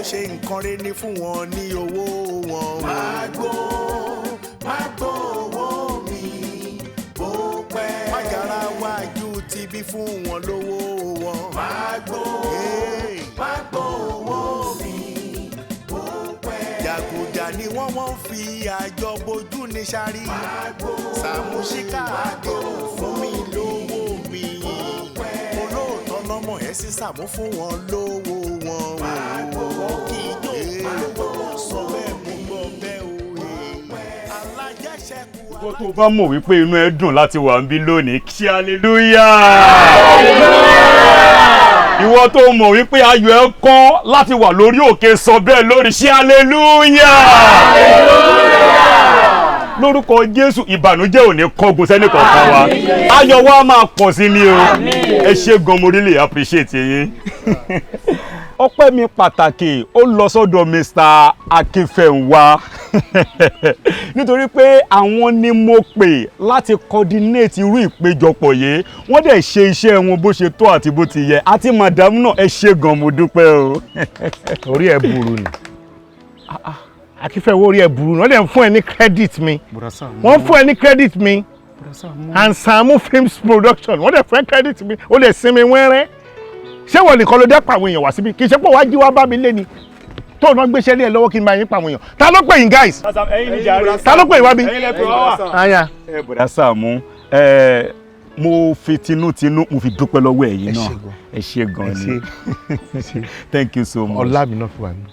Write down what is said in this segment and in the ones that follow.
Ṣe nǹkan rẹ̀ ní fún wọn ní owó wọn. Má gbó, má gbó owó mi bó pẹ́. Májàra wájú ti bí fún wọn lówó wọn. Má gbó, má gbó owó mi bó pẹ́. Jàgùjà ni wọ́n fi àjọ bojú ní sáré. Sàmúsíkà àdéhùn fún mi lówó mi. Olóòótọ́ lọ́mọ ẹ̀ sí Sàmú, fún wọn lówó wọn. Wọ́n kì í jó olówó sọ bẹ́ẹ̀, mo gbọ́ bẹ́ẹ̀ o. Alájẹsẹ́kù. Ìwọ tó bá mọ̀ wípé inú ẹ dùn láti wà ń bí lónìí, kí hallelujah. Ìwọ tó mọ̀ wípé ayọ̀ ẹ kán láti wà lórí òkè sọ bẹ́ẹ̀ lórí, ṣí hallelujah. Lórúkọ Jésù, ìbànújẹ́ ò ní kángun sẹ́ni kọ̀ọ̀kan wa, ayọ̀ wa máa pọ̀ sí ni o. Ẹ ṣé gan, mo really appreciate yín. Ọpẹ́ mi pàtàkì, ó lọ sọ́dọ̀ Mr. Akínfẹ́nwá, nítorí pé àwọn ni mo pè láti coordinate irú ìpéjọpọ̀ yìí. Wọ́n dẹ̀ ṣe iṣẹ́ wọn bó ṣe tó àti bó ti yẹ. Àti madam náà, ẹ ṣé gan, mo dúpẹ́ o. Orí ẹ burú ni, Akínfẹ́wọ́, orí ẹ burú ni. Wọ́n dẹ̀ ń fún ẹ ní credit mi, wọ́n fún ẹ ní credit mi and Saamu Films Production. Wọ́n dẹ̀ fún ẹ credit mi, ó lè sinmi wẹ́rẹ́. Ṣé wọ́n nìkan ló dẹ́ pa àwọn èèyàn wá síbí? Kì í ṣe pé wàá jí wá bá mi lé ni tó náà gbéṣẹ́ lé ẹ lọ́wọ́ kí n máa yín pa àwọn èèyàn. Ta ló pè yín, guys? Ta ló pè yín wá bí? Aya. Ẹ bọ̀dá Sàámú, ẹ mo fi tinútinú mo fi dúpẹ́ lọ́wọ́ ẹ̀yin náà. Ẹ ṣé gan ni, thank you so much. Ọlá mi náà fi wà ní.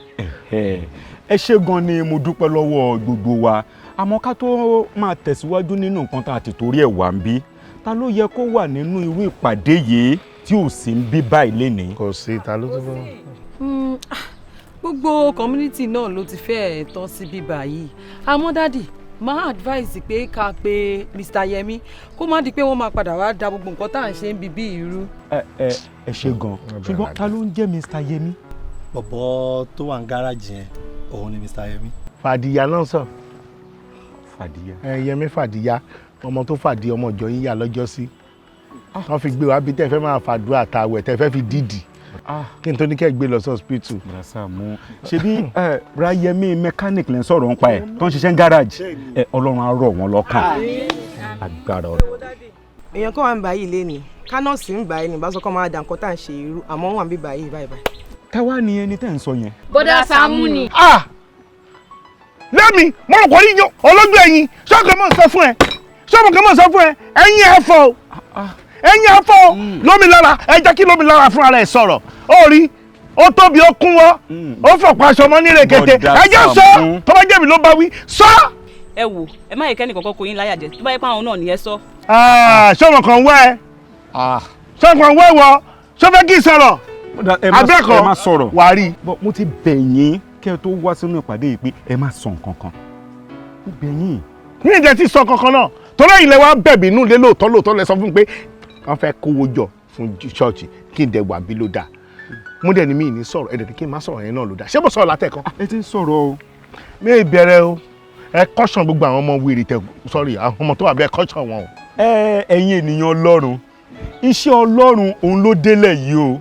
Ẹ ṣé gan ni, mo dúpẹ́ lọ́wọ́ gbogbo wa. Àmọ́ ká tó máa tẹ̀síwájú nínú nǹkan tá a ti torí ẹ̀ wá ń bí, ta ló yẹ kó wà nínú irú ìpàdé yìí tí ò sí ń bí báyìí lénìí? Kò sí. Ta ló tún bọ́? Gbogbo community náà ló ti fẹ́ẹ̀ tán síbí báyìí. Àmọ́ daddy máa advise pé ká pe Mr. Yemi, kó má di pé wọ́n máa padà wá da gbogbo nǹkan tá à ń ṣe ń bíbí irú. Ẹ ṣé gan, ṣùgbọ́n ta ló ń jẹ́ Mr. Yemi? Bọ̀bọ̀ tó wà ní gáràjì yẹn, òun ni Mr. Yemi. Fàdíyà náà sọ. Fàdíyà. Ẹ Yẹmí Fàdíyà, ọmọ tó fàdí ọmọ ìjọ yíyà lọ́jọ́ sí wọ́n fi gbé wa bí tẹ́ fẹ́ máa fàdúrà àtàwẹ̀ tẹ́ fẹ́ fi dídì kí n tó ní kẹ́ gbé lọ sí hospital. Bùrọ̀dá Sàámú, ṣebí ẹ Ráyẹmí mechanic lẹ́ ń sọ̀rọ̀ nípa ẹ̀ tó ń ṣiṣẹ́ ní garage ẹ? Ọlọ́run á rọ̀ wọ́n lọ́kàn, agbára Ọlọ́run. Èèyàn kan wà ń báyìí lé ní kánọ́ọ̀sì ń báyìí ní ìbáṣọ kan máa dà nǹkan tá à ń ṣe irú, àmọ́ wà ń bí báyìí báyìí báyìí. Káwá ni ẹni tẹ́ ń sọ yẹn? Bọ́dá Sàámú ni. Ah, lẹ́mi mo rò kọ́ yíyan olójú ẹ̀yìn. Ṣọ́ọ̀kì mọ̀ sọ fún ẹ, ṣọ́ọ̀kì mọ̀ sọ fún ẹ, ẹ̀yìn ẹ̀ fọ́ o, ẹ̀yìn ẹ̀ fọ́ o. Lómi lára, ẹ jẹ́ kí lómi lára fúnra rẹ̀ sọ̀rọ̀. Ó rí ó tóbi, ó kún wọ́, ó fọ̀pọ̀ aṣọ mọ́ ní rèkété. Bọ̀dá Ẹ jẹ́ sọ. Sàámú. Tó bá jẹ́ mi ló bá wí sọ. Ẹ wò, ẹ má yẹ kẹ́ni kankan kó yín láyà jẹ. Tó bá yẹ pé àwọn náà nìyẹn sọ. Ṣọ́ọ̀mù kan wẹ́ ẹ, ṣọ́ọ̀mù kan wẹ́ wọ, ṣọ́ fẹ́ kí n sọ̀rọ̀? Abẹ́ẹ̀kọ́. Ẹ má sọ̀rọ̀. Wàá rí. Bọ́ mo ti bẹ̀ yín kẹ́ ẹ tó wá sínú ìpàdé yìí pé ẹ má sọ nǹkan kan. Mo bẹ̀ yín. Ní ìjẹ́ tí sọ kankan náà, torí ẹ̀yin lẹ wá bẹ̀bí inú ilé. Lóòótọ́ lóòótọ́ lẹ sọ fún mi pé wọ́n fẹ́ kówó jọ fún ṣọ́ọ̀ṣì, kí n dẹ̀ wà bí ló dáa. Mo dẹ̀ ní mí ní sọ̀rọ̀, ẹ̀dẹ̀ ní kí n má sọ̀rọ̀ yẹn náà ló dáa. Ṣé mo sọ̀rọ̀ látẹ̀kan? Ẹ ti ń sọ̀rọ̀ o. Mi ì bẹ̀rẹ̀ o. Ẹ kọ́sàn gbogbo àwọn ọmọ wèrè tẹ sọ́rí, àwọn ọmọ tó wà bẹ́ẹ̀, kọ́sàn wọn o. Ẹ ẹ̀yin ènìyàn Ọlọ́run, iṣẹ́ Ọlọ́run òun ló délẹ̀ yìí o.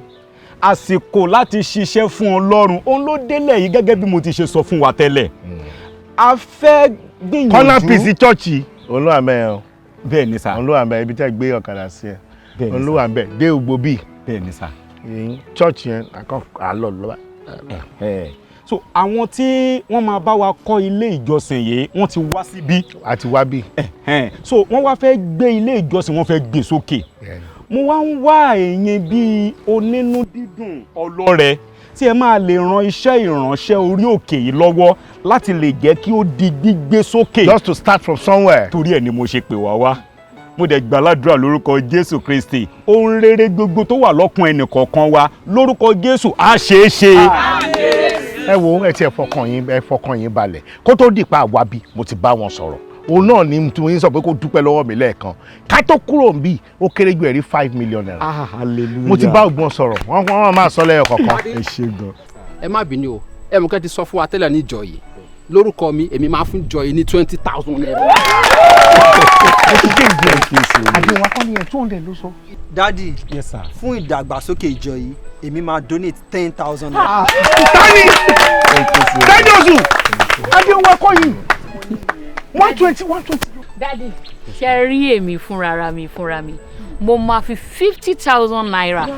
Àsìkò láti ṣiṣẹ́ fún Ọlọ́run òun ló délẹ̀ yìí. Gẹ́gẹ́ bí mo ti ṣe sọ fún wa tẹ́lẹ̀, a fẹ́ gbìyànjú. Corner piece chọ́ọ̀chì òun ló wà mẹ́ẹ̀ o. Bẹ́ẹ̀ ni sà. Òun ló wà mẹ́ẹ̀, ibi tẹ́ gbé ọ̀kadà sí ẹ. Bẹ́ẹ̀ ni. Òun ló wà mẹ́ẹ̀ dé ògbó bíi Bẹ́ẹ̀ ni sà. Chọ́ọ̀chì yẹn àkọ́ àlọ́ lọ́wọ́. Ẹ̀ so àwọn tí wọ́n máa bá wa kọ́ ilé ìjọsìn yìí, wọ́n ti wá síbí. Àti wá bí. Ẹ̀hẹ́n. So wọ́n wá fẹ́ gbé ilé ìjọsìn, wọ́n fẹ́ gbé sókè. Mo wá ń wá ẹ̀yin bíi onínú dídùn, ọlọ́rẹ, tí ẹ máa lè ran iṣẹ́ ìránṣẹ́ orí òkè yìí lọ́wọ́ láti lè jẹ́ kí ó di gbígbé sókè. Just to start from somewhere. Torí ẹ̀ ni mo ṣe pè wá wá. Mo dẹ̀ gbàládùra lórúkọ Jésù Kristi, ohun rere gbogbo tó wà lọ́kàn ẹnìkọ̀ọ̀kan wa, lórúkọ Jésù, á ṣeé ṣe. Ẹ wo, ẹ tiẹ̀ fọkàn yín, ẹ fọkàn yín balẹ̀. Kó tó dìpa àwa bí mo ti bá wọn sọ̀rọ̀, òun náà ní tí mo yín sọ pé kó dúpẹ́ lọ́wọ́ mi lẹ́ẹ̀kan. Ká tó kúrò ń bí, ó kéré ju ẹ̀rí 5 million naira. Ah, hallelujah. Mo ti bá ògbọ́n sọ̀rọ̀, wọ́n máa sọ lẹ́yọ kọ̀ọ̀kan. Ẹ ṣé gan. Ẹ má bínú o. Ẹ mọ̀ kẹ́ ti sọ fún wa tẹ́lẹ̀ níjọ yìí. Lórúkọ mi, èmi máa fún Joy ní ₦20,000. Àdéhùn akọni yẹn, 200 ló sọ. Daddy. Yes, sir. Fún ìdàgbàsókè ìjọ yìí, èmi máa donate ₦10,000. Tani tani oṣù àdéhùn akọ yìí, 120, 120. Daddy, ṣe rí èmi fúnra mi fúnra mi, mo máa fi ₦50,000.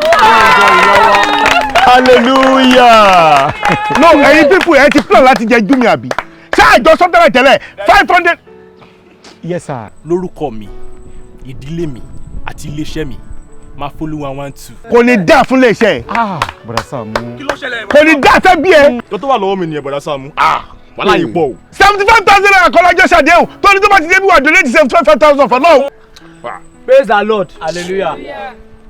Hallelujah. No, ẹ̀yin people, ẹ ti plan láti jẹ jú mi, àbí? Ṣé àjọ sọ́tẹ́lẹ̀ tẹ́lẹ̀ 500. Yes, sir. Lórúkọ mi, ìdílé mi àti iléeṣẹ́ mi, máa f'Olúwa one two. Kò ní dáa fún iléeṣẹ́ ẹ̀. Ah, Bọ̀dá Sàámú. Kí ló ṣẹlẹ̀? Kò ní dáa fẹ́ bí ẹ. Tó wà lọ́wọ́ mi nìyẹn, Bọ̀dá Sàámú. Ah, wàhálà yìí pọ̀ o. ₦75,000 kọ́lájọ́ ṣàdéhùn tó ní tó bá ti dé bí wà donate 75,000 for now. Praise the Lord. Hallelujah.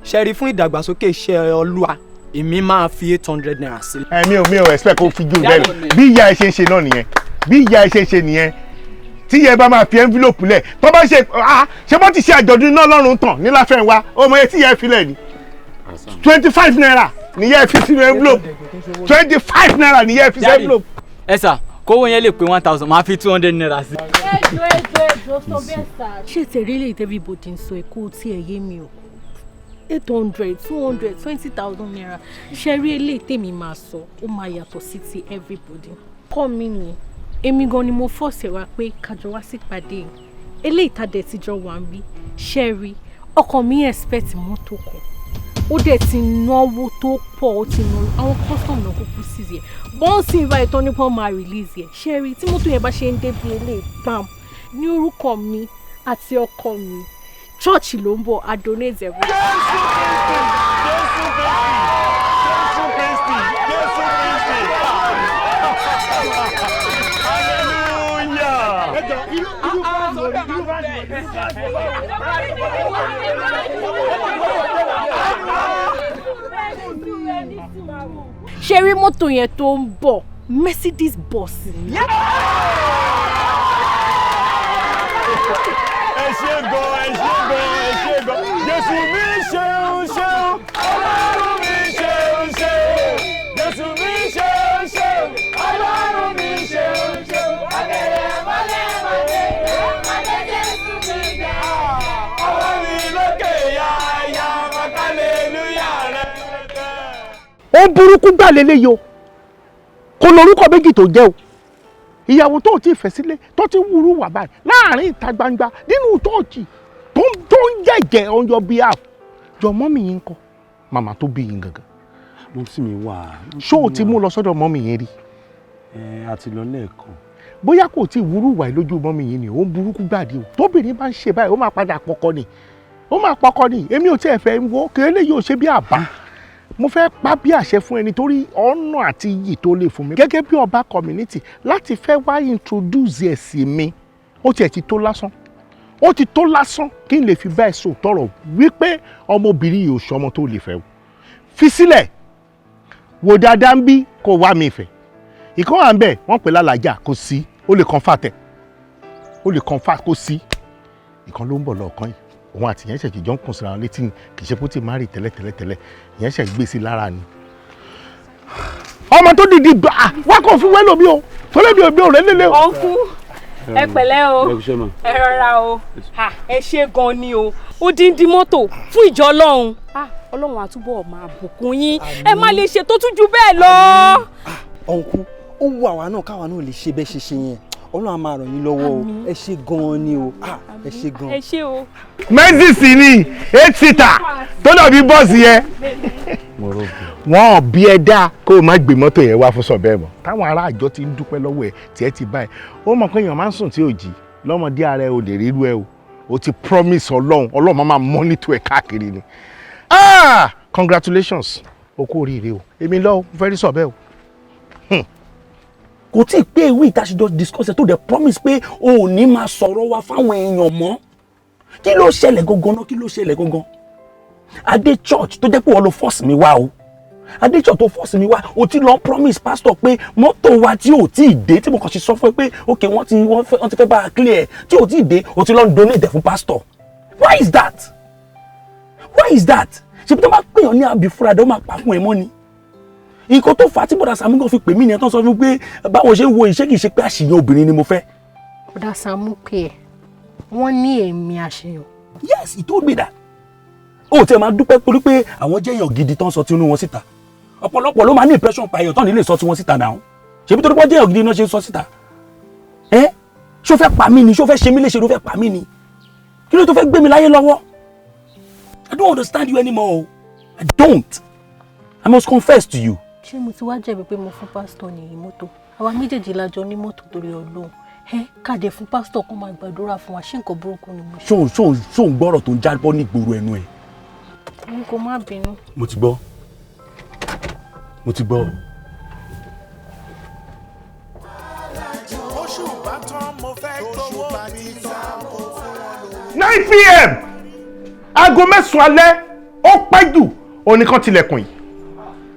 Ṣẹ́rí, fún ìdàgbàsókè iṣẹ́ Olúwa, èmi máa fi ₦800 sílẹ̀. Ẹ mi ò expect kó fi jù bẹ́ẹ̀ lọ. Bí ìyá ẹ ṣe ń ṣe náà nìyẹn, bí ìyá ẹ ṣe ń ṣe nìyẹn, tí ìyá ẹ bá máa fi envelope lẹ̀ tó bá ṣe, ah, ṣé bó ti ṣe àjọ̀dún iná Ọlọ́run tàn ní Láfẹ́nwá, ọmọ yẹn tí ìyá ẹ fi lẹ̀ ni ₦25 níyà ẹ fi sínú envelope, ₦25 níyà ẹ fi sínú envelope. Ẹ sà, kówó yẹn lè pé 1,000, máa fi ₦200 sí. Ẹjọ, ẹjọ, ẹjọ, sọ bẹ́ẹ̀ sà. Ṣé tẹ̀rí lè everybody ń sọ ẹ̀ kó tiẹ̀ yé mi o? 800, 200, ₦20,000. Ṣe rí eléyìí tèmi máa sọ, ó máa yàtọ̀ sí ti everybody. Kọ́ mi ni èmi gan ni mo force wa pé kájọ wá sípàdé eléyìí tá dẹ̀ ti jọ wà ń bí. Ṣe rí, ọkọ mi expect mọ́tò kan, ó dẹ̀ ti náwó tó pọ̀, ó ti náwó, àwọn custom náà kúkú sí ẹ̀ bọ́ǹsì ìbá ìtọ́ nípa máa release ẹ̀. Ṣe rí, tí mọ́tò yẹn bá ṣe ń dé bí eléyìí, pam, ní orúkọ mi àti ọkọ mi, church ló ń bọ̀, a donate everything. Jésù Kristi, Jésù Kristi, hallelujah. Irú bá irú bá. Ṣe rí mọ́tò yẹn tó ń bọ̀, Mercedes bus ni. Ẹ ṣé gan, ẹ ṣé gan, ẹ ṣé gan. Jésù mi ṣeun ṣeun, Ọlọ́run mi ṣeun ṣeun. Jésù mi ṣeun ṣeun, Ọlọ́run mi ṣeun ṣeun. Abẹ́rẹ́ mọ́lẹ́ mọ́lẹ́ mọ́lẹ́, Jésù mi jẹ́. Ọwọ́ mi lókè yáyá, mọ́kànlélúyà rẹ̀. Ó burúkú gbà lélẹ́yìí o, kò lórúkọ méjì tó jẹ́ o. Ìyàwó tó ti fẹ́ sílé tó ti wúrú wà báyìí láàrin ìta gbangba nínú church tó ń jẹ̀jẹ̀ on your behalf. Jọ, mummy yín kọ́, màmá tó bí yín gangan? Mummy mi wà. Ṣó o ti mú lọ sọ́dọ̀ mummy yín rí? Ẹ àti lọ lẹ́ẹ̀kan. Bóyá kò tí ì wúrú wà lójú mummy yín ni. Ó ń burúkú gbàdí o. Tóbìnrin bá ń ṣe báyìí, ó máa padà pọkọ ni, ó máa pọkọ ni. Èmi ò tiẹ̀ fẹ́ wo kí eléyìí ò ṣe bí àbá, mo fẹ́ pa bí àṣẹ fún ẹni torí ọ̀nà àti iyì tó lè fún mi gẹ́gẹ́ bí ọba community láti fẹ́ wá introduce ẹ̀ sí mi. Ó tiẹ̀ ti tó lásán, ó ti tó lásán kí n lè fi bá ẹ sọ tọrọ wípé ọmọbìnrin yìí ò sọmọ tó lè fẹ́ o. Fi sílẹ̀, wò dáadáa ń bí kó wá mi fẹ́. Ìkan wà ń bẹ̀, wọ́n pè lálàájà, kò sí, ó lè kàn fàtẹ̀, ó lè kàn fà, kò sí. Ìkan ló ń bọ̀ lọ́ọ̀kan yìí, òun àti ìyẹn ṣẹ̀ṣẹ̀ jọ ń kùn síra wọn létí ni. Kì í ṣe pé ó ti má rí tẹ́lẹ̀ tẹ́lẹ̀ tẹ́lẹ̀, ìyẹn ṣẹ̀ gbé sí lára ni. Ọmọ tó dìdí gbà á wá kò fi wẹ́lò mi o, tó lé mi ò mi ò rẹ́ lélẹ̀ o. Uncle, ẹ pẹ̀lẹ́ o, ẹ rọra o. Ha, ẹ ṣe gan ni o, odindi mọ́tò fún ìjọ Ọlọ́run. Ah, Ọlọ́run àtúbọ̀ máa bùkún yín, ẹ má lè ṣe tó tún ju bẹ́ẹ̀ lọ. Uncle, ó wù àwa náà káwa náà lè ṣe bẹ́ẹ̀ ṣe ṣe yẹn. Ọlọ́run á máa ràn yín lọ́wọ́ o. Ẹ ṣe gan-an ni o. Ah, ẹ ṣe gan. Ẹ ṣé o. Mercedes ni, eight seater tó dàbí bọ́ọ̀sì yẹn. Wọn ò bí ẹ dáa kó o má gbé mọ́tò yẹn wá fún sọ bẹ́ẹ̀ mọ́. Táwọn ará àjọ ti ń dúpẹ́ lọ́wọ́ ẹ tí ẹ ti báyìí, ó mọ̀ pé èèyàn máa ń sùn tí ò jí lọ́mọdé ara ẹ ò lè ríru ẹ o. O ti promise Ọlọ́run, Ọlọ́run máa máa monitor ẹ káàkiri ni. Ah, congratulations, o kú oríire o. Èmi lọ o, very sọ bẹ́ẹ̀ o. Kò tí ì pé ìwé ìtàṣíjọ discuss ẹ tó dẹ̀ promise pé o ò ní máa sọ̀rọ̀ wa fáwọn èèyàn mọ́. Kí ló ṣẹlẹ̀ gangan náà? Kí ló ṣẹlẹ̀ gangan? Adé church tó jẹ́ pé wọ́n ló force mi wá o, Adé church tó force mi wá, o ti lọ promise pastor pé mọ́tò wa tí ò tí ì dé, tí mo kàn ṣe sọ fún ẹ pé ok, wọ́n ti fẹ́ bá a clear, tí ò tí ì dé, o ti lọ donate fún pastor. Why is that? Why is that? Ṣe bí tó bá pèèyàn ní àbí fúnra dé, ó máa pa fún ẹ mọ́ ni. Nǹkan tó fà á tí bọ̀dà Sàámú gan fi pè mí nìyẹn, tó ń sọ fún mi pé báwo ṣe ń wo ìṣe kìí ṣe pé àṣìyàn obìnrin ni mo fẹ́. Bọ̀dá Sàámú pè ẹ́, wọ́n ní èmi àṣeyàn? Yes, he told me that. Ó tẹ́ máa dúpẹ́ torí pé àwọn jẹ́ èèyàn gidi tó ń sọ tinú wọn síta. Ọ̀pọ̀lọpọ̀ ló máa ní impression pa èèyàn tó ní lè sọ tiwọn síta náà. Ṣebí torí pé wọ́n jẹ́ èèyàn gidi náà ṣe ń sọ síta. Ẹ ṣó fẹ́ pa mí ni? Ṣó fẹ́ ṣe mí léṣe? Ló fẹ́ pa mí ni? Kí ló tó fẹ́ gbé mi láyé lọ́wọ́? I don't understand you anymore. I don't. I must confess to you. Ṣé mo ti wá jẹ̀bi pé mo fún pásítọ̀ ní mọ́tò? Àwa méjèèjì la jọ ní mọ́tò, torí Ọlọ́run. Ẹ káàdé fún pásítọ̀ kó máa gbàdúrà fún wa, ṣé nǹkan burúkú ni mo ṣe? Ṣóun gbọ́rọ̀ tó ń jábọ́ ní ìgboro ẹnu ẹ̀? N kò má bínú. Mo ti gbọ́, mo ti gbọ́. Oṣù bá tán, mo fẹ́ gbowó mi tán, mo fún wọn lówó. 9 p.m., aago 9 alẹ́, ó pẹ́ jù, oníkan tilẹ̀kùn yìí.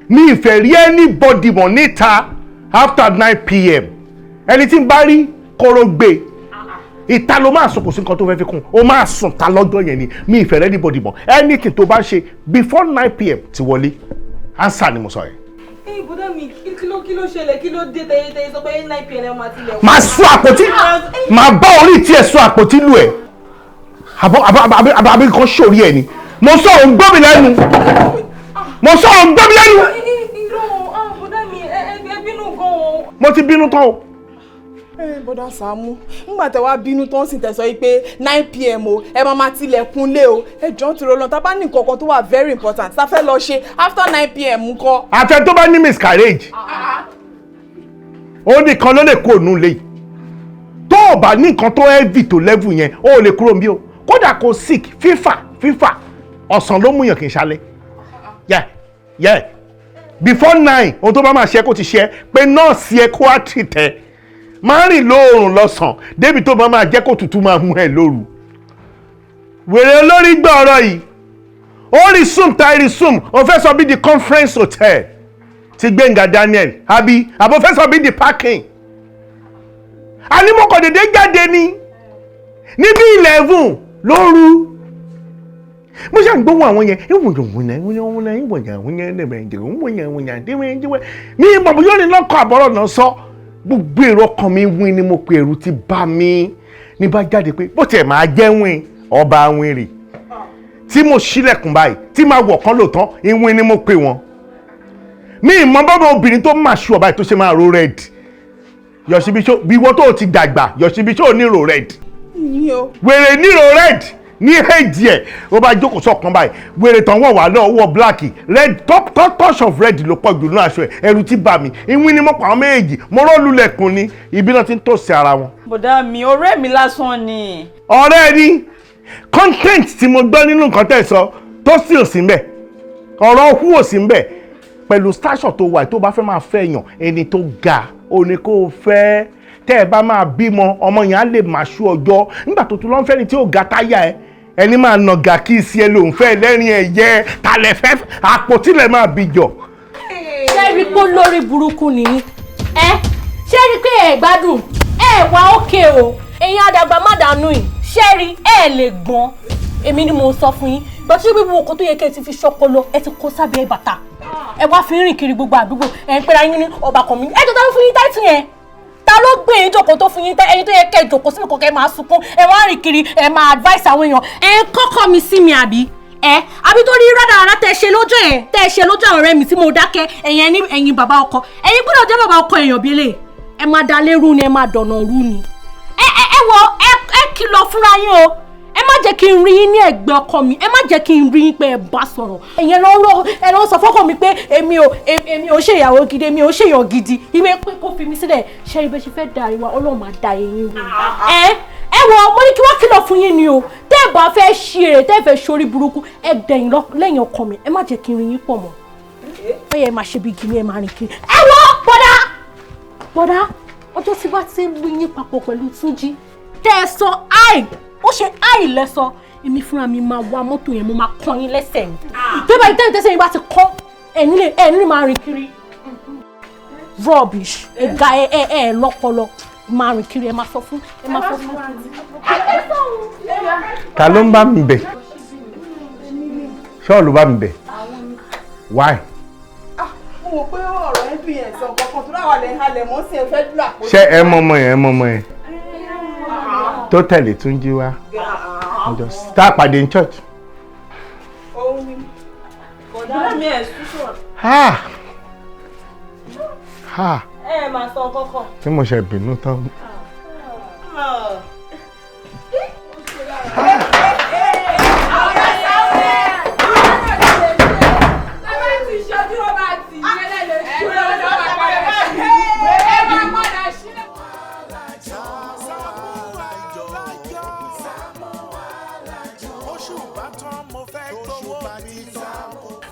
Mi ìfẹ́ rí anybody mọ̀ níta after 9 p.m. Ẹni tí ń bá rí kóró gbé ìta ló máa sùn. Kò sí nǹkan tó fẹ́ fi kún, ó máa sùn ta lọ́jọ́ yẹn ni. Mi ìfẹ́ rí anybody mọ̀. Anything tó bá ń ṣe before 9 p.m. ti wọlé, answer ni mo sọ yẹn. Ẹ bọ́dá mi, kí ló ṣẹlẹ̀? Kí ló dé tẹ́yẹ tẹ́yẹ sọ pé 9 p.m. ẹ máa tilẹ̀? Máa sún àpótí, máa bá orí tiẹ̀ sún àpótí lù ẹ̀. Àbọ̀ àbọ̀ àbọ̀ àbí nǹkan sórí ẹ̀ ni mo sọ̀rọ̀ ń gbọ́ mi lẹ́nu, mo sọ̀rọ̀ ń gbọ́ mi lẹ́nu. Irọ́, bọ́dá mi, ẹ bínú gan-an. Mo ti bínú tán o. Ẹ bọ́dá Sàámú, ńgbà tẹ wá bínú tán sì tẹ sọ yìí pé 9 p.m. o, ẹ máa tilẹ̀kùn lé o. Ẹ jọ̀ọ́, ń tìrọ lọ, tá a bá ní nǹkan kan tó wà very important tá a fẹ́ lọ ṣe after 9 p.m. ńkọ́? Àtẹ tó bá ní miscarriage, ó nìkan ló lè kó ònú lé yìí. Tó o bá ní nǹkan tó heavy tó level yẹn, ó lè kúrò níbí o. Kódà kó sick, fífà fífà ọ̀sán ló mú yàn, kì í ṣalẹ̀. Yeah, before 9, ohun tó bá máa ṣe kó ti ṣe pé nọ́ọ̀sì ẹ kó á tì tẹ́ máa rìn lóòrùn lọ́sàn-án débi tó bá máa jẹ́ kó tutù máa mú ẹ lóru. Wèrè olórí gbọ́ ọ̀rọ̀ yìí, ó rí sum tá rí sum. Ó fẹ́ sọ bí di conference hotel ti Gbẹ̀ngà Daniel, àbí àbò fẹ́ sọ bí di parking ànímọ̀kọ̀ dédé jáde ní níbi 11 lóru. Mo ṣe ń gbóhùn àwọn yẹn ní ìmọ̀ bóyá ní lọ́kọ̀ àbọ̀rọ̀ náà sọ. Gbogbo èrò ọkàn mi wín ni mo pe ẹ̀rù ti bá mi ní bá jáde pé bó tiẹ̀ máa jẹ́ wín ọba wín rì tí mo ṣílẹ̀kùn báyìí tí máa wọ̀ kán lóòótọ́, ìwín ni mo pè wọ́n. Mi ìmọ̀ bọ́bọ̀ obìnrin tó máa ṣú ọba yìí tó ṣe máa ro red. Yọ̀ṣibíṣó bí wọ́n tó ti dàgbà, Yọ̀ṣibíṣó nírò red? Ní o. Wèrè nírò red ní èjì ẹ̀, ó bá jókòó sọ̀kan báyìí. Wèrè tán wọ̀ wá náà wọ̀ black, red top top, touch of red ló pọ̀ jù nínú aṣọ ẹ̀. Ẹ̀rù ti bà mí, ìwín ni mo pa àwọn méjèèjì. Mo rọ́ lulẹ̀kùn ni ibi náà ti ń tòsí ara wọn. Bọ̀dá mi, ọ̀rẹ́ mi lásán ni. Ọ̀rẹ́ ni content tí mo gbọ́ nínú nǹkan tẹ̀ sọ tó sì ò sí ń bẹ̀, ọ̀rọ̀ òkú ò sí ń bẹ̀. Pẹ̀lú station tó wà, tó bá fẹ́ máa fẹ́ yàn, ẹni tó ga ò ní kó o fẹ́. Tẹ́ ẹ bá máa bímọ, ọmọ yẹn á lè máa ṣú ọjọ́. Nígbà tó tún lọ́n fẹ́ni tí ó ga táyà ẹ, ẹni máa nàgà kí sí ẹ lòun fẹ́ lẹ́rìn ẹ̀yẹ talẹ̀ fẹ́ àpótílẹ̀ máa bí jọ. Ṣé rí pé lórí burúkú nìyí ẹ? Ṣé rí pé ẹ gbádùn ẹ wá òkè o? Ẹ̀yin àdàgbà má dànù yìí, ṣé rí ẹ lè gbọ́n? Èmi ni mo sọ fún yín gbọ́dọ̀ tí gbogbo nǹkan tó yẹ kẹ́ ẹ ti fi ṣọpọlọ, ẹ ti kó sábẹ́ bàtà, ẹ wá fi ń rìn kiri gbogbo àdúgbò. Ẹ ń pera yín ní ọba kan mi. Ẹ tó ta ló fún yín táìtì yẹn? Ta ló gbé yín jókòó tó fún yín tẹ ẹyin tó yẹ kẹ́ ẹ jókòó síbi kọ̀ọ̀kẹ́ máa sunkún? Ẹ wá rìn kiri, ẹ máa advice àwọn èèyàn. Ẹ ń kọ́kọ́ mi sí mi àbí ẹ àbí torí rádaràdà tẹ ṣe lójú ẹ, tẹ ṣe lójú àwọn ọ̀rẹ́ mi tí mo dákẹ́. Ẹ̀yin ẹni, ẹ̀yin bàbá ọkọ, ẹ̀yin gbọ́dọ̀ jẹ́ bàbá ọkọ èèyàn bíi lè ẹ máa da lérú ni, ẹ máa dọ̀nà rú ni. Ẹ wọ ẹ kìlọ̀ fúnra yín o. Ẹ má jẹ́ kí n rí yín ní ẹ̀gbẹ́ ọkọ mi. Ẹ má jẹ́ kí n rí yín pé ẹ bá sọ̀rọ̀. Ẹ̀yin lọ ẹ lọ sọ fọ́kọ mi pé èmi ò ṣe ìyàwó gidi, èmi ò ṣe èèyàn gidi, ìwé pé kó fi mi sílẹ̀. Ṣe ibẹ̀ ṣe fẹ́ da ìwà Ọlọ́run máa da eyín rú ẹ. Wọ mo ní kí wọ́n kìlọ̀ fún yín ni o. Tẹ́ ẹ bá fẹ́ ṣí èrè, tẹ́ ẹ fẹ́ ṣorí burúkú, ẹ dẹ̀yìn lẹ́yìn ọkọ mi. Ẹ má jẹ́ kí n rí yín pọ̀ mọ́. Ó yẹ máa ṣe bí gini, ẹ máa rìn kiri. Ẹ wọ bọ́dá bọ́dá, ọjọ́ tí bá ti ń rí yín papọ̀ pẹ̀lú Túnjí, tẹ́ ẹ sọ áì ó ṣe áì lẹ́sọ, èmi fúnra mi máa wa mọ́tò yẹn, mo máa kọ́ yín lẹ́sẹ̀ ni. Tó bá tẹ́lẹ̀ tẹ́sẹ̀ yín bá ti kọ́ ẹ̀ nílé, ẹ̀ nílé máa rìn kiri. Rubbish, ẹ̀ga ẹ lọ́pọlọ máa rìn kiri. Ẹ máa sọ fún, ẹ máa sọ fún. Ta ló ń bá mi bẹ̀? Ṣọ́ọ̀lù bá mi bẹ̀? Why? Mo wò pé ọ̀rọ̀ Báwa lè halẹ̀ mọ́ sí ẹ fẹ́ dúró àpótí. Ṣé ẹ mọ ọmọ yẹn, ẹ mọ ọmọ yẹn tó tẹ̀lé Túnjí wá tá a pàdé ní church? Òun ni bọ̀dá mi ẹ̀ súnṣọ̀. Ha ha. Ẹ máa sọ kọ́kọ́. Tí mo ṣe bínú tán.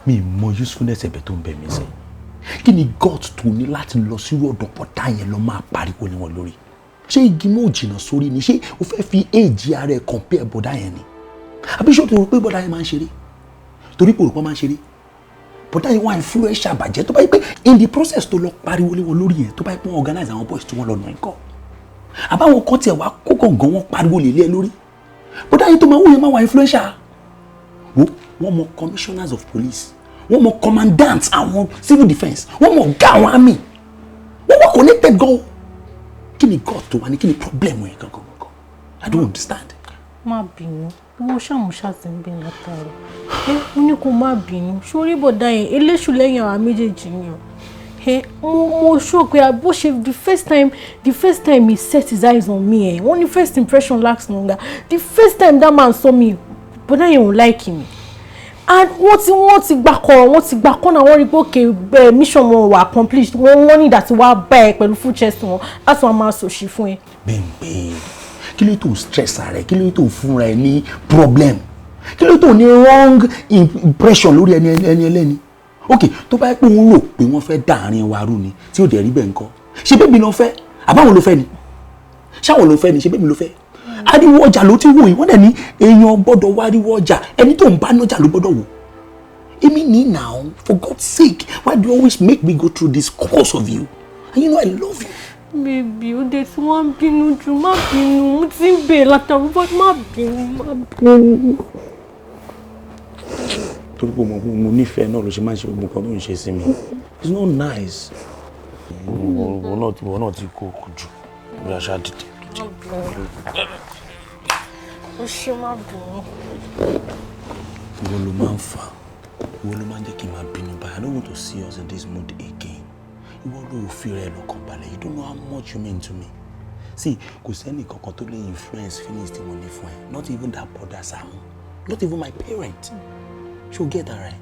Mi mọ usefulness ẹ̀bẹ̀ tó ń bẹ̀ mí sẹ́. Kí ni God tó ní láti lọ sí ọ̀dọ̀ bọ̀dá yẹn lọ máa pariwo ní wọn lórí? Ṣé igi mọ́ òjìnà sórí ni? Ṣé o fẹ́ fi éèjì ara ẹ̀ compare bọ̀dá yẹn ni? Àbí ṣé o tó rò pé bọ̀dá yẹn máa ń ṣeré? Torí pé òrùkọ́ máa ń ṣeré, bọ̀dá yẹn wà influential bàjẹ́. Tó bá yẹ pé in the process tó lọ pariwo lé wọn lórí yẹn, tó bá yẹ pé wọ́n organize àwọn boys tí wọ́n lọ nà ẹ̀ kọ́, àbáwọn kan tiẹ̀ wá kó gàngán wọn pariwo lè lé ẹ lórí, bọ̀dá yẹn tó máa wù yẹn máa wà influential. Wo, wọ́n mọ commissioners of police, wọ́n mọ commandant àwọn civil defence, wọ́n mọ ọ̀gá àwọn army, wọ́n wọ́n connected gan. Kí ni God tó wà ní? Kí ni problem yẹn gangan gangan? I don't understand. Má bínú, ìwọ ṣàmùṣà ti ń bínú látàrọ. Ẹ mo ní kó má bínú sórí bọ̀dá yẹn, eléṣù lẹ́yìn àwọn méjèèjì ni o. Ẹ mo sọ pé bó ṣe the first time he set his eyes on me, ẹ wọ́n ní first impression lasts longer. The first time that man saw me, bọ̀dá yẹn ò like me, and wọ́n ti gbà kọ̀rọ̀, wọ́n ti gbà kọ́nà, wọ́n rí pé okay, mission wọn wà accomplished. Wọ́n ní ìdàtí wàá bá ẹ pẹ̀lú full chest wọn láti wọn máa sòṣì fún ẹ. Bẹ́ẹ̀, kí ló tó ń stress ara ẹ? Kí ló tó ń fúnra ẹ ní problem? Kí ló tó ní wrong impression lórí ẹni ẹlẹ́ni? Ok, tó bá yẹ pé òun rò pé wọ́n fẹ́ dàárín wa rú ni, tí ò dẹ̀ rí bẹ́ẹ̀ ńkọ́? Ṣé bébí ló fẹ́ àbáwọn ló fẹ́ ni? Ṣáwọn ló fẹ́ ni? Ṣé bébí ló fẹ́? Ariwo ọjà ló ti wò yìí. Wọ́n dẹ̀ ní èèyàn gbọ́dọ̀ wá ariwo ọjà, ẹni tó ń bá nájà ló gbọ́dọ̀ wò. Èmi ní now, for God's sake, why do you always make me go through this course of you? And you know I love you. Baby, ó dé tí wọ́n ń bínú jù. Má bínú, mo ti ń bèèrè látàrí bọ́. Má bínú, má bínú. Torí pé mo nífẹ̀ẹ́ náà ló ṣe máa ń ṣe gbogbo nǹkan tó ń ṣe sí mi. It's not nice. Ìwọ náà ti kó jù bí aṣá dìde. Ó ṣe, má bínú. Ìwọ ló máa ń fà, ìwọ ló máa ń jẹ́ kí n máa bínú báyìí. I don't want to see us in this mood again. Ìwọ ló fi rẹ lọ́kàn balẹ̀. You don't know how much you mean to me. See, kò sẹ́ni kankan tó lè influence feelings tí mo ní fún ẹ, not even that brother Sàámú, not even my parent. Ṣé o get that right?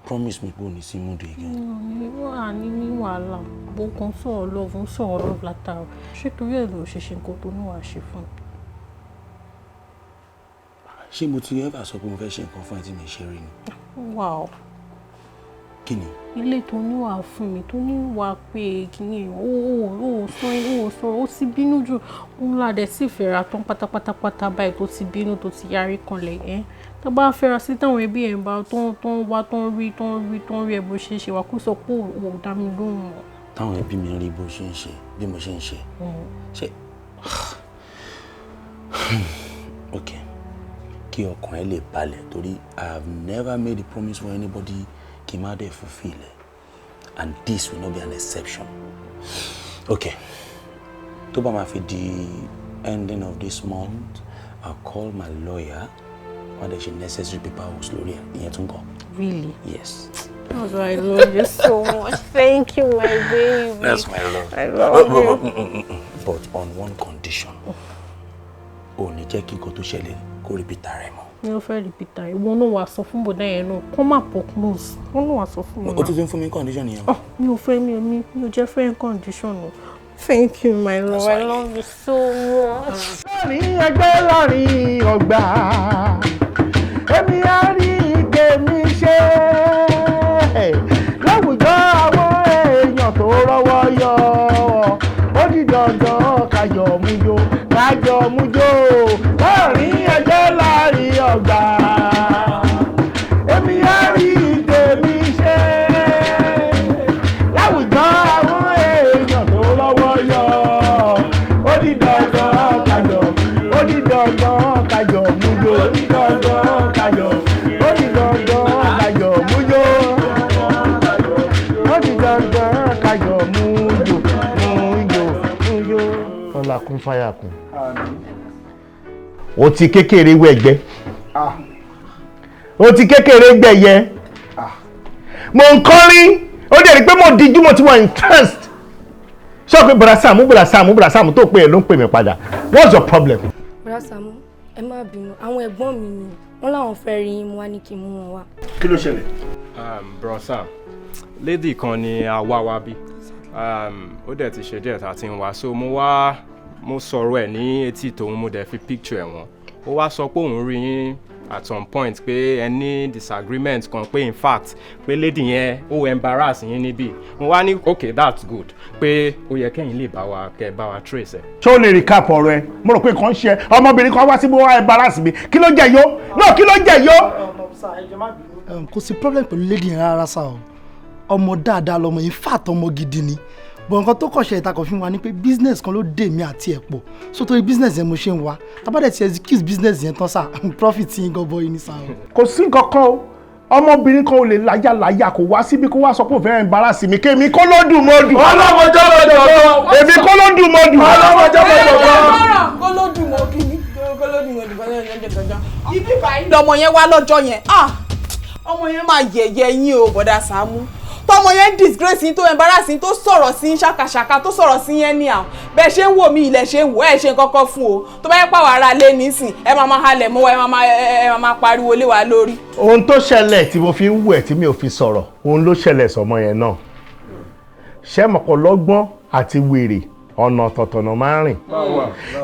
Promise me pé o ní sí mood again. Wà ní wàhálà bó kan sọ̀rọ̀ love, ń sọ̀rọ̀ love látàrọ̀. Ṣé torí ẹ̀ ló ṣe ṣe nǹkan tó ní wàá ṣe fún mi? Ṣé mo ti ever sọ pé mo fẹ́ ṣe nǹkan fún ẹ tí mi ṣe rí ni? Wow. Kí ni? Ilé tó ní wàá fún mi, tó ní wàá pé kíní, ó sọ, ó sọ, ó ti bínú jù. Òun ládẹ sì fẹ́ra tán pátápátápátá báyìí, tó ti bínú, tó ti yarí kanlẹ̀. Ẹ́ tó bá fẹ́ra sí táwọn ẹbí ẹ̀ ń bá tó ń wá, tó ń rí, tó ń rí, tó ń rí ẹ bó ṣe ń ṣe wá, kó sọ pé ò dá mi lóhùn mọ́. Táwọn ẹbí mi rí bó ṣe ń ṣe, bí mo ṣe ń ṣe, ṣe ok, kí ọkàn ẹ lè balẹ̀, torí I have never made a promise for anybody kí n má dẹ̀ fulfill ẹ̀, and this will not be an exception. Ok, tó bá máa fi di ending of this month, I'll call my lawyer, wọ́n dẹ̀ ṣe necessary paperwork lórí ẹ̀. Ìyẹn tún kọ́. Really? Yes. That's why I love you so much. Thank you, my baby. That's my love. I love you. But on one condition, ò ní jẹ́ kí nǹkan tó ṣẹlẹ̀ kó repeat ara ẹ̀ mọ́. Mi ò fẹ́ repeat ara. Ìwọ náà wàá sọ fún bọ̀dá yẹn náà kó má pọ̀ close. Wọ́n náà wàá sọ fún mi. O tún ti ń fún mi condition yẹn. Oh, mi ò fẹ́, mi ò jẹ́ fẹ́ condition o. Thank you, my love. I love you so much. Láàrin ẹgbẹ́, láàrin ọgbà, èmi á rí tèmi ṣe láwùjọ àwọn èèyàn tó rọ́wọ́ yọ. Ó di dandan kájọ mújó, kájọ mújó láàrin ẹgbẹ́, láàrin ọgbà, èmi á rí tèmi ṣe láwùjọ àwọn èèyàn tó rọ́wọ́ yọ. Ó di dandan kájọ, ó di dandan kájọ mújó. fáyà kún. O ti kékeré wẹ̀gbẹ́, o ti kékeré gbẹ̀yẹ. Mo ń kọrin, ó dẹ̀ rí pé mo díjú, mo ti wà interest. Ṣé o pé Bọ̀dá Sàámú, Bọ̀dá Sàámú, Bọ̀dá Sàámú tó pé ẹ ló ń pè mí padà? What's your problem? Bọ̀dá Sàámú, ẹ má bínú, àwọn ẹ̀gbọ́n mi ni wọ́n láwọn fẹ́ rí yín, mo wá ní kí n mú wọn wá. Kí ló ṣẹlẹ̀? Bro Sam, lady kan ni a wá wá bí, ó dẹ̀ ti ṣe díẹ̀ tá a ti ń wá, so mo wá, mo sọ̀rọ̀ ẹ̀ ní etí tòun, mo dẹ̀ fi picture ẹ̀ wọ́n. Ó wá sọ pé òun rí yín at some point, pé ẹ ní disagreement kan, pé in fact pé lady yẹn ó embarrass yín níbí. Mo wá ní okay, that's good, pé ó yẹ kẹ́yìn lè bá wa kẹ́ bá wa trace ẹ̀. Ṣé o lè recap ọ̀rọ̀ ẹ? Mo rò pé nǹkan ń ṣe ọmọbìnrin kan wá síbi, wá embarrass mi. Kí ló jẹ yó náà? Kí ló jẹ yó? Kò sí problem pẹ̀lú lady yẹn rárá sá o. Ọmọ dáadáa lọmọ, in fact ọmọ gidi ni, but nǹkan tó kọ̀ṣẹ́ ìtakọ̀ fún wa ni pé business kan ló dé mi àti ẹ̀ pọ̀, so torí business yẹn mo ṣe ń wá. Tá bá dẹ̀ ti execute business yẹn tán sá, profit yín gọbọi ní sá o. Kò sí nǹkan kan o. Ọmọbìnrin kan ò lè láyàláyà kò wá síbi kó wá sọ pé òun fẹ́ embarrass mi, kémi kó ló dùn mọ́dù. Ọlọ́mọjọ́ mọ́jọ́. Èmi kó ló dùn mọ́dù. Ọlọ́mọjọ́ mọ́jọ́. Kó ló dùn mọ́ kíní, kó ló dùn mọ́ dùn. Ibi báyìí lọmọ yẹn wá lọ́jọ́ yẹn. Ah, ọmọ yẹn máa yẹ̀yẹ́ yín o, Bọ̀dá Sàámú. Tọmọ yẹn disgrace yín, tó embarrass yín, tó sọ̀rọ̀ sí yín ṣàkàṣàkà, tó sọ̀rọ̀ sí yẹn ní àwọn bẹ́ẹ̀ ṣe ń wò mí, ilẹ̀ ṣe ń wò ẹ̀ ṣe ń kọ́kọ́ fún o. Tó bá yẹ pàwọ́ ara lé nísìn, ẹ máa máa halẹ̀ mọ́ wa, ẹ máa máa pariwo lé wa lórí. Ohun tó ṣẹlẹ̀ tí mo fi ń wù ẹ́ tí mi ò fi sọ̀rọ̀, òun ló ṣẹlẹ̀ sọmọ yẹn náà. Ṣé mọ̀kọ́ lọ́gbọ́n àti wèrè, ọ̀nà ọ̀tọ̀ọ̀tọ̀ máa ń rìn.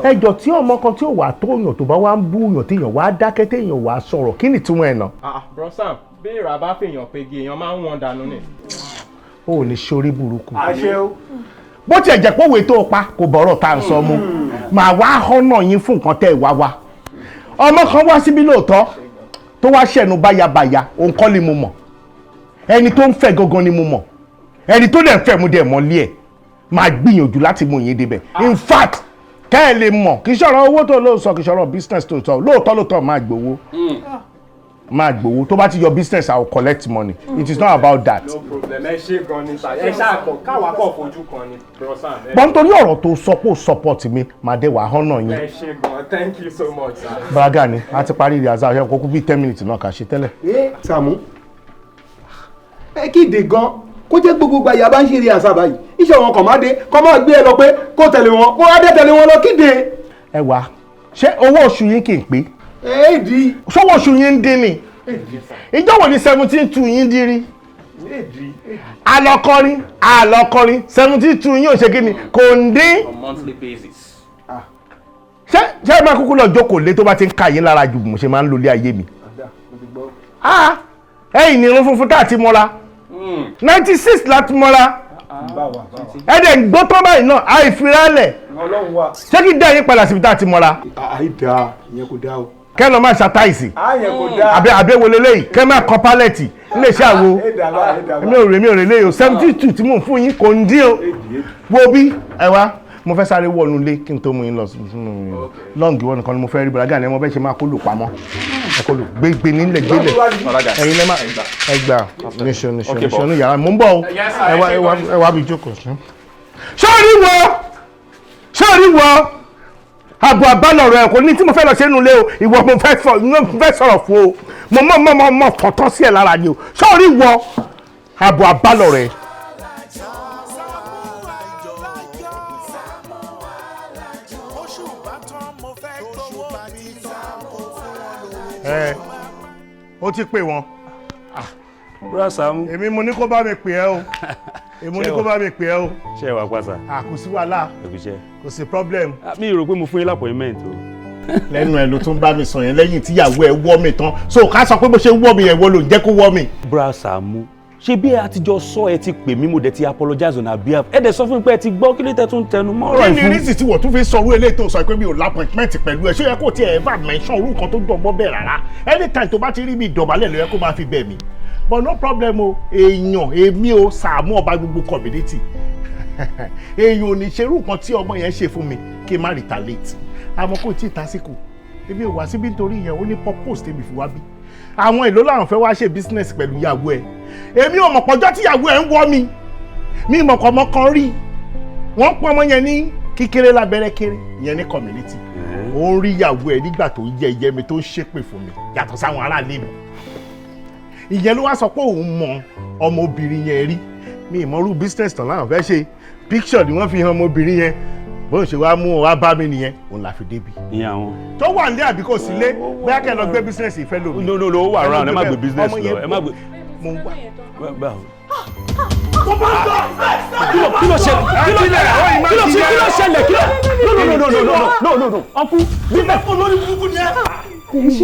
Ẹjọ́ tí ọmọ kan tí ò wà tó yàn, tó bá wá ń bú yàn, téèyàn wá dákẹ́, téèyàn wá sọ̀rọ̀, kí ni ìtumọ̀ ẹ̀ náà? Ah, Bro Sam, bí ìrà bá fèèyàn pegi, èèyàn máa ń wọ̀n dànù ni. Ó ò ní ṣorí burúkú. Àṣẹ o. Bó tiẹ̀ jẹ́ pé òwe tó o pa kò bọ̀rọ̀ tá à ń sọ mu, màá wá họ́nà yín fún nǹkan tẹ́ ẹ wá wá. Ọmọ kan wá síbí lóòótọ́ tó wá ṣẹ̀nu báyabàya, òun kọ́ ni mo mọ̀. Ẹni tó ń fẹ́ gangan ni mo mọ̀. Ẹni tó dẹ̀ ń fẹ́, mo dẹ̀ mọ́ lé ẹ̀. Máa gbìyànjú láti mú yín débẹ̀. In fact, kẹ́ ẹ lè mọ̀, kì í ṣọ̀rọ̀ owó tó ló sọ, kì í ṣọ̀rọ̀ business tó sọ. Lóòótọ́ lóòótọ́, máa gbowó, máa gbowó. Tó bá ti yọ business, I will collect money. It is not about that. No problem, ẹ ṣe gan ni sir. Ẹ ṣáà kọ káwa kọ fojú kan ni, Bro Sam. Bọ́n nítorí ọ̀rọ̀ tó sọ pé ó support mi, màá dé wàá họ́nà yín. Ẹ ṣe gan, thank you so much, sir. Bàrágà ni a ti parí ìrìnàzà ọ̀yọ́ kókó bíi 10 minutes náà kà ṣe tẹ́lẹ̀. Ẹ Sàámú, ẹ kéde gan kó jẹ́ gbogbo ìgbà yà bá ń ṣe eré àṣà báyìí, iṣẹ́ wọn kàn má dé kọ́ máa gbé ẹ lọ pé kó tẹ̀lé wọn, kó wá dé tẹ̀lé wọn lọ kéde. Ẹ wá, ṣé owó oṣù yín kì í pé? Èdì. Ṣówó oṣù yín ń dín ni? Ìjọ wo ni 17.2 yín dín rí? Alọkọrin alọkọrin, 17.2 yín ò ṣe kí ni, kò ń dín. On monthly basis. Ṣé ẹ máa kúkú lọ jókòó lé tó bá ti ń ka yín lára ju bí mo ṣe máa ń lólé ayé mi? Ah, ẹ̀yìn ni irun funfun tá a ti mọ́ra, 96 láti mọ́ra, ẹ̀dẹ̀ ń gbó tán báyìí náà àìfirálẹ̀. Ọlọ́run wa. Ṣé kí dá yín padà síbi tá a ti mọ́ra? Àìdá, ìyẹn kò dá o. Kẹ́ lọ máa ṣàtàìsì. Àyẹn kò dá. Àbí èwo leléyìí? Kẹ́ máa kọ pallet iléeṣẹ́ àwo. Èmi ò rè léyìí o. 72 tí mò ń fún yín kò ń dín o. Wo bí, ẹ wá, mo fẹ́ sáré wọnú ilé kí n tó mú yín lọ sínú lọ́ǹgì. Wọn nìkan ni mo fẹ́ rí. Bọ̀dágà ni ẹ mọ bẹ́ẹ̀ ṣe máa kó lù pamọ́, ẹ kó lù gbégbé nílẹ̀ gbélẹ̀. Ẹ̀yin lẹ́ máa ẹ gbà. Níṣó, níṣó, níṣó ní yàrá, mò ń bọ̀ o. Ẹ wá, ẹ wá, ẹ wá bí jókòó sí. Sọ́ọ̀rí wọ, sọ́ọ̀rí wọ, àbọ̀ àbálọ̀rọ̀ ẹ̀ kò ní tí mo fẹ́ lọ ṣe nínú ilé o. Ìwọ mo fẹ́ sọ̀rọ̀ fún o. Mo mọ̀ mọ̀ mọ̀ mọ̀ fọ̀tọ́ sí ẹ̀ lára ni o. Sọ́ọ̀rí wọ, àbọ̀ àbálọ̀rọ̀ ẹ̀. Oṣù bá tán, mo fẹ́ gbowó mi tán, kó fún wọn lówó. Ẹ ó ti pè wọ́n. Bro Sàámú. Èmi mo ní kó bá mi pè ẹ́ o. Èmi ní kó bá mi pè ẹ́ o. Ṣé ẹ wà pàṣà? À, kò sí wàhálà. Ẹ kú iṣẹ́. Kò sí problem. Mi rò pé mo fún yín l'appointment o. Lẹ́nu ẹ̀ ló tún bá mi sọ yẹn lẹ́yìn tíyàwó ẹ̀ wọ́ mi tán, so ká sọ pé bó ṣe wọ́ mi yẹn, wọ́ ló ń jẹ́ kó wọ́ mi. Bro Sàámú, ṣé bí ẹ àtijọ́ sọ, ẹ ti pè mí, mo dẹ̀ ti apologize on her behalf. Ẹ dẹ̀ sọ fún mi pé ẹ ti gbọ́. Kí ló tẹ́ tún tẹnu mọ́ ọ̀rọ̀ Kí ni ìfún? reason tí wọ́n tún fi sọ̀rọ̀ eléyìí tó sọ pé mi ò l'appointment pẹ̀lú ẹ? Ṣé ó yẹ kó tiẹ̀ ever mention orú nǹkan tó jọmọ́ bẹ́ẹ̀ rárá? Anytime tó bá ti rí mi, ìdọ̀bálẹ̀ ló yẹ kó máa fi bẹ̀ mí. But no problem o. Èèyàn èmi o, Sàámú ọba gbogbo community, èèyàn ò ní ṣerú nǹkan tí ọmọ yẹn ṣe fún mi kí n má retaliate. Àmọ́ kò tí ì tásìkò. Èmi ò wá síbí nítorí ìyẹn. Ó ní purpose tèmi fi wá bí. Àwọn èlò làwọn fẹ́ wá ṣe business pẹ̀lú ìyàwó ẹ̀. Èmi ò mọ̀ pọ̀jọ́ tíyàwó ẹ̀ ń wọ́ mi, mi mọ̀ kọ́ ọmọ kan rí. Wọ́n pọ́n ọmọ yẹn ní Kíkéré lábẹ́rẹ́ kéré ìyẹn ní community. Ó ń rí ìyàwó ẹ nígbà tó ń yẹ ìyẹ́ mi tó ń ṣépè fún mi yàtọ̀ sáwọn aráàlú mi. Ìyẹn ló wá sọ pé òun mọ ọmọbìnrin yẹn rí. Mi ìmọ̀rú business tán láwọn fẹ́ ṣe, picture ni wọ́n fi hàn ọmọbìnrin yẹn. Bóun ṣe wá mú wá bá mi nìyẹn, òun là fi débi. Ìyẹn àwọn. Tó wà nílé àbí kò sí lé, bóyá kẹ́ ẹ lọ gbé business ìfẹ́ lómi. No, no, no, ó wà round, ẹ má gbé business lọ, ẹ má gbé. Mo ń wá. Kí ló ṣẹlẹ̀? Kí ló ṣẹlẹ̀? Kí ló ṣẹlẹ̀? Kí ló? No, no, no, no, no, no, no, no, uncle, business. Olórí burúkú ni ẹ.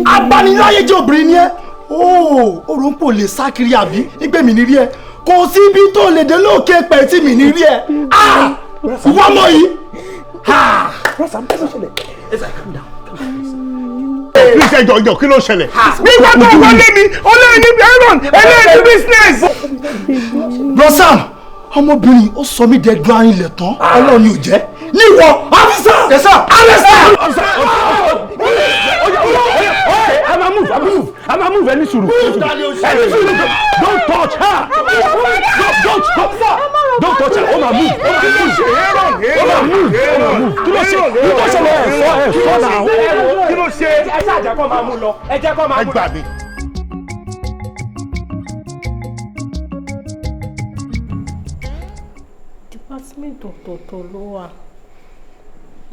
Abaniláyé jẹ́ obìnrin ni ẹ. Ooo, òrò ń pò lè sá kiri àbí ìgbé mi ní rí ẹ. Kò sí ibi tó lè dé lókè pẹ̀ tí mi ní rí ẹ. Ìwọ ọmọ yìí. Please, ẹjọ ẹjọ, kí ló ṣẹlẹ̀? Nígbà tó wọlé mi, olóyè ní Aaron, eléyìí ní business. Bro Sam, ọmọbìnrin ó sọ mí dẹgbọn arin ilẹ̀ tán, Ọlọ́run ni ò jẹ́. Níwọ̀, officer! Yes sir! Officer! I'm a move, I'm a move, I'm a move, ẹni sùúrù. Ẹni sùúrù, don't touch her. Don't touch her. Ó máa move, ó máa move, ó máa move, ó máa move. Kí ló ṣe? Kí ló ṣẹlẹ̀? Ẹ sọ, ẹ sọ náà. Kí ló ṣe? Ẹ ṣáà jẹ́ kó máa mú lọ. Ẹ jẹ́ kó máa mú lọ. Ẹ gbà mí. Department ọ̀tọ̀ọ̀tọ̀ ló wà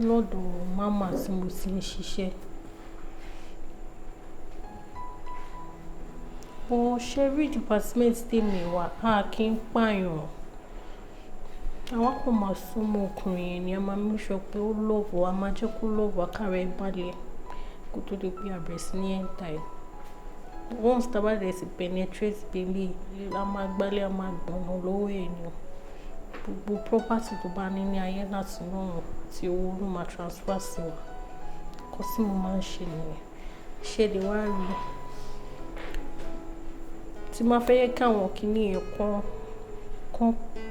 lọ́dọ̀ màmá tí mo ti ń ṣiṣẹ́. Bó ṣe rí department tèmi wà, a kì í pààyàn. Àwa kò máa súnmọ́ ọkùnrin yẹn ni a máa make sure pé ó love, a máa jẹ́ kó love kára ẹ balẹ̀ kó tó di pé a bẹ̀rẹ̀ sí ní enter ẹ̀. Once tá a bá dẹ̀ ti penetrate délé, a máa gbálẹ̀, a máa gbọ̀nà lọ́wọ́ ẹ̀ ni. Gbogbo property tó bá ní ní ayé láti náà tí owó ló máa transfer sí wa. Nǹkan tí mo máa ń ṣe nìyẹn. Ṣé lè wá rí i? Tí máa fẹ́ yẹ kí àwọn kiní yẹn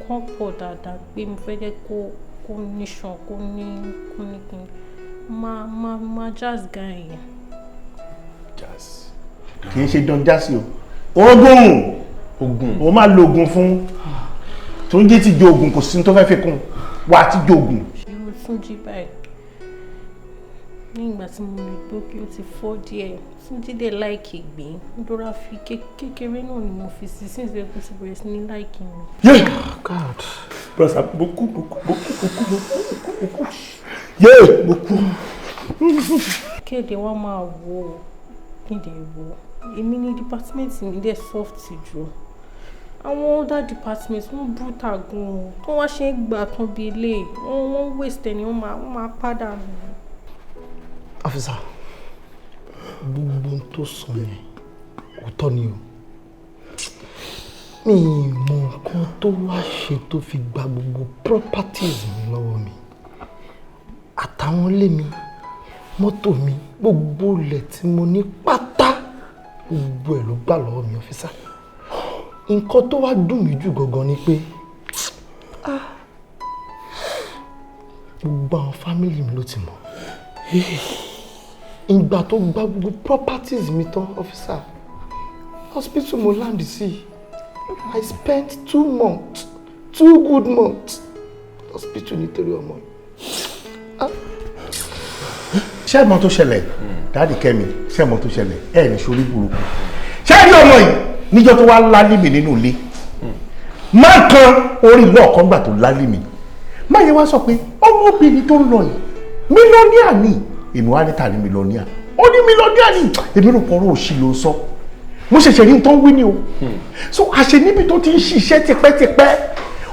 kán pọ̀ dáadáa pé mo fẹ́ jẹ́ kó níṣan, kó ní kíni, máa jazz guy yẹn. Jazz. Kì í ṣe Don Jazzy o. Ogun! Ogun. O máa lo ogun fún. Túnjí ti jo ogun, kò sí tó fẹ́ fi kún. Wà á ti jo ogun. Irú Túnjí báyìí. Ní ìgbà tí mo rí pé kí ó ti fọ́ díẹ̀, Túnjí dẹ̀ láìkì ìgbín. Nítorí a fi kékeré náà ni mo fi sí since pé kó ti bẹ̀rẹ̀ sí ní láìkì mi. Yeah! God. Brother, mo kú, mo kú, mo kú, mo kú, mo kú, mo kú. Yeah! Mo kú. Kéde wá máa wò ó, kéde wò ó. Èmi ní department mi dẹ̀ soft jù. Àwọn other departments wọ́n brutal gan-an. Tó wá ṣe ń gbà tán bí eléyìí, wọ́n waste ẹni, wọ́n máa pàdánù. Officer, gbogbo ohun tó sọ yẹn òótọ́ ni o. Mi mọ nǹkan tó wá ṣe tó fi gba gbogbo properties mi lọ́wọ́ mi. Àtàwọn ilé mi, mọ́tò mi, gbogbo ilẹ̀ tí mo ní pátá, gbogbo ẹ̀ ló gbà lọ́wọ́ mi, officer. Nǹkan tó wá dùn mí jù gangan ni pé gbogbo àwọn family mi ló ti mọ̀. Ìgbà tó gba gbogbo properties mi tán, officer, hospital mo land sí. I spent 2 months, 2 good months hospital nítorí ọmọ yìí. Ṣé ẹ mọ̀ tó ṣẹlẹ̀? Dáàdì Kẹ́mi, ṣé ẹ mọ̀ tó ṣẹlẹ̀? Ẹ ní sórí burúkú. Ṣé ẹ rí ọmọ yìí níjọ́ tó wá lálé mi nínú ilé? Má kan orí lọ́ọ̀kan gbà tó lálé mi. Má yẹn wá sọ pé ọmọbìnrin tó ń lọ yìí mílíọ̀nìà ni. Èmi wá níta ní mílíọ̀nìà. Ó ní mílíọ̀nìà ni. Èmi rò pọ̀rọ̀ òṣì ló ń sọ. Mo ṣẹ̀ṣẹ̀ rí nǹkan wí ni o. So àṣẹ níbi tó ti ń ṣiṣẹ́ tipẹ́tipẹ́.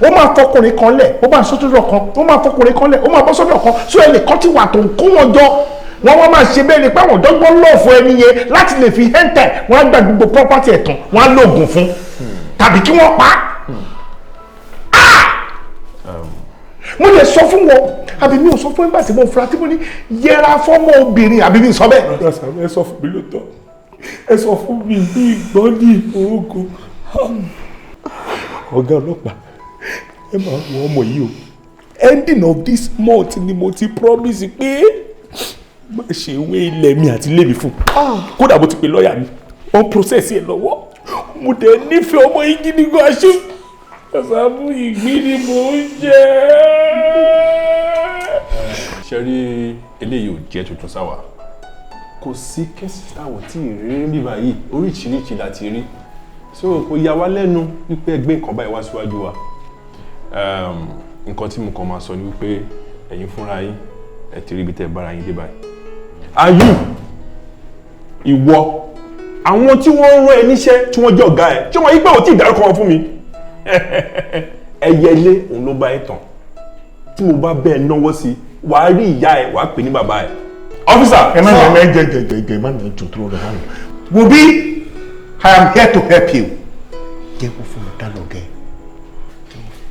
Ó máa fọkùnrin kan lẹ̀, ó máa sọ́dọ̀ kan, ó máa fọkùnrin kan lẹ̀, ó máa bọ́ sọ́dọ̀ kan. So ẹnìkan ti wà tó ń kó wọn jọ. Wọ́n wá máa ṣe bẹ́ẹ̀ ni pé àwọn ọ̀dọ́gbọ́n lọ́ọ̀fù ẹni yẹn láti lè fi hẹ́ńtẹ̀, wọ́n á gba gbogbo property ẹ̀ tán, wọ́n á lóògùn fún tàbí kí wọ́n pa á. Mo lè sọ fún wọn, àbí mi ò sọ fún ẹgbàá tí mo fura tí mo ní yẹra fọ́mọ obìnrin, àbí mi sọ bẹ́ẹ̀. Ẹ sọ fún mi lóòótọ́, ẹ sọ fún mi ní ìgbọ́n ní ìforúkọ. Ọ̀gá ọlọ́pàá, ẹ máa wọ ọmọ yìí o. Ending of this month ni mo ti promise pé má ṣe ìwé ilẹ̀ mi àti ilé mi fún. Kódà mo ti pe lọ́ọ̀yà mi, wọ́n process ẹ̀ lọ́wọ́. Mo dẹ̀ nífẹ̀ẹ́ ọmọ yìí gidi gan aṣọ. Àṣàmú ìgbín ni mò ń jẹ. Ṣe rí, eléyìí ò jẹ́ tuntun sáwà. Kò sí case táwọn tí ì rí níbí báyìí, oríṣiríṣi la ti rí, so kò yà wá lẹ́nu wípé ẹgbẹ́ nǹkan báyìí wá síwájú wa. Nǹkan tí mo kàn máa sọ ni wípé ẹ̀yin fúnra yín, ẹ ti rí ibi tẹ́ ẹ bára yín dé báyìí. Ayú ìwọ, àwọn tí wọ́n ń rán ẹ níṣẹ́, tí wọ́n jẹ́ ọ̀gá ẹ, tí wọ́n yí pé ò tí ì dárúkọ wọn fún mi, ẹyẹlé òun ló bá ẹ tàn. Tí mo bá bẹ́ẹ̀ náwó sí, wàá rí ìyá ẹ, wàá pè ní bàbá ẹ. Officer. Ẹ má nà ẹ jẹ jẹ jẹ jẹ, má nà jọ tó lọ má nà. Wo bí, I am here to help you. Jẹ́wọ́ fún mi, dá lọ gẹ́.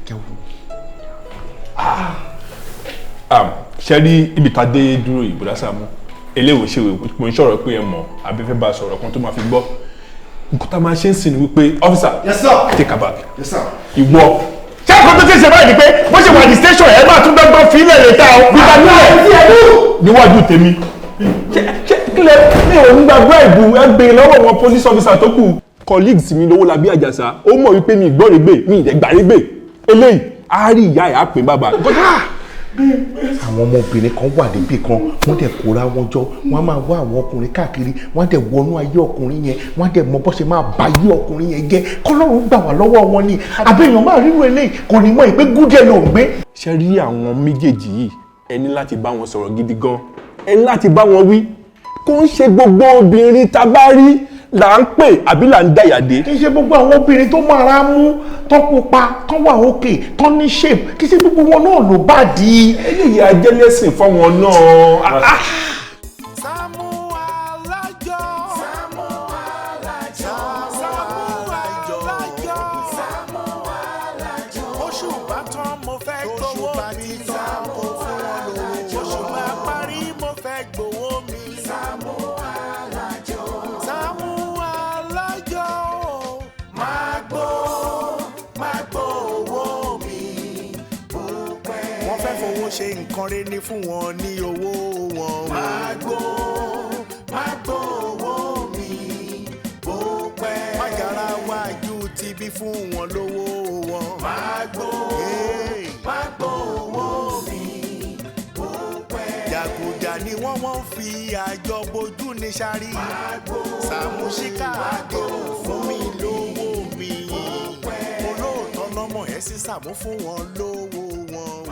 Jẹ́wọ́. Ṣe rí ibi tá a dé dúró yìí, bùdá Sàámú, eléwo ṣe mo ń sọ̀rọ̀ pé ẹ mọ̀ àbí fẹ́ bá a sọ̀rọ̀ kan tó máa fi gbọ́. Nǹkan tá a máa ṣe ń sìn ni wípé, officer. Yes, sir. Take her back. Yes, sir. Ìwọ. Ṣé àkókò tó ti ṣe báyìí ni pé bó ṣe wà ní station, ẹ máa tún dọ́gbọ́n fílẹ̀ lè ta o? Gbígbà nílẹ̀ níwájú tèmi, ṣé kílẹ̀ mi ò ń gba bribe. Ẹ gbé lọ́wọ́ wọn, police officer tó kù, colleagues mi lówó labí àjàsà, ó mọ̀ wípé mi ìgbọ́rẹ̀gbè mi ìdẹ̀gbàrẹ́gbè eléyìí á rí ìyá ẹ̀ á pè bàbá. Àwọn ọmọbìnrin kan wà níbì kan, wọ́n dẹ̀ kóra wọn jọ, wọ́n á máa wá àwọn ọkùnrin káàkiri, wọ́n á dẹ̀ wọnú ayé ọkùnrin yẹn, wọ́n á dẹ̀ mọ bó ṣe máa ba ayé ọkùnrin yẹn jẹ́. Kọ́lọ́run gbà wá lọ́wọ́ wọn ni. Àbẹ̀yàn máa ríru eléyìí, kò ní mọ̀ ìpé gúdẹ̀ ló ń gbé. Ṣe rí àwọn méjèèjì yìí, ẹ ní láti bá wọn sọ̀rọ̀ gidi gan, ẹ ní láti bá wọn wí. Kó ń ṣe gbogbo obìnrin tá a bá rí là ń pè àbí là ń dàyàdé. Kì í ṣe gbogbo àwọn obìnrin tó máa mú, tó pupa, tó wà òkè, tó ní shape, kì í ṣe gbogbo wọn náà ló bá di. Eléyìí ajẹ́lẹ́sìn fáwọn náà. Sàámú Alájọ. Sàámú Alájọ. Sàámú Alájọ. Sàámú Alájọ. Oṣù bá tán, mo fẹ́ gbowó mi. Sàámú Alájọ. Oṣù bá parí, mo fẹ́ gbowó mi. Sàámú Alájọ. Sàámú Alájọ. Máa gbó, máa gbó owó mi. Wọ́n fẹ́ fowó ṣe nǹkan rẹ̀ ní fún wọn ní owó wọn. Máa gbó, máa gbó owó mi. Bó pẹ́. Májàra wájú ti bí fún wọn lówó wọn. Máa gbó, máa gbó owó mi. Bó pẹ́. Jàgùjà ni wọ́n fi àjọ bojú ní sáré. Sàmúsíkà àdéhùn fún mi lówó mi. Olóòótọ́ lọ́mọ ẹ̀ sí Sàmú fún wọn lówó wọn.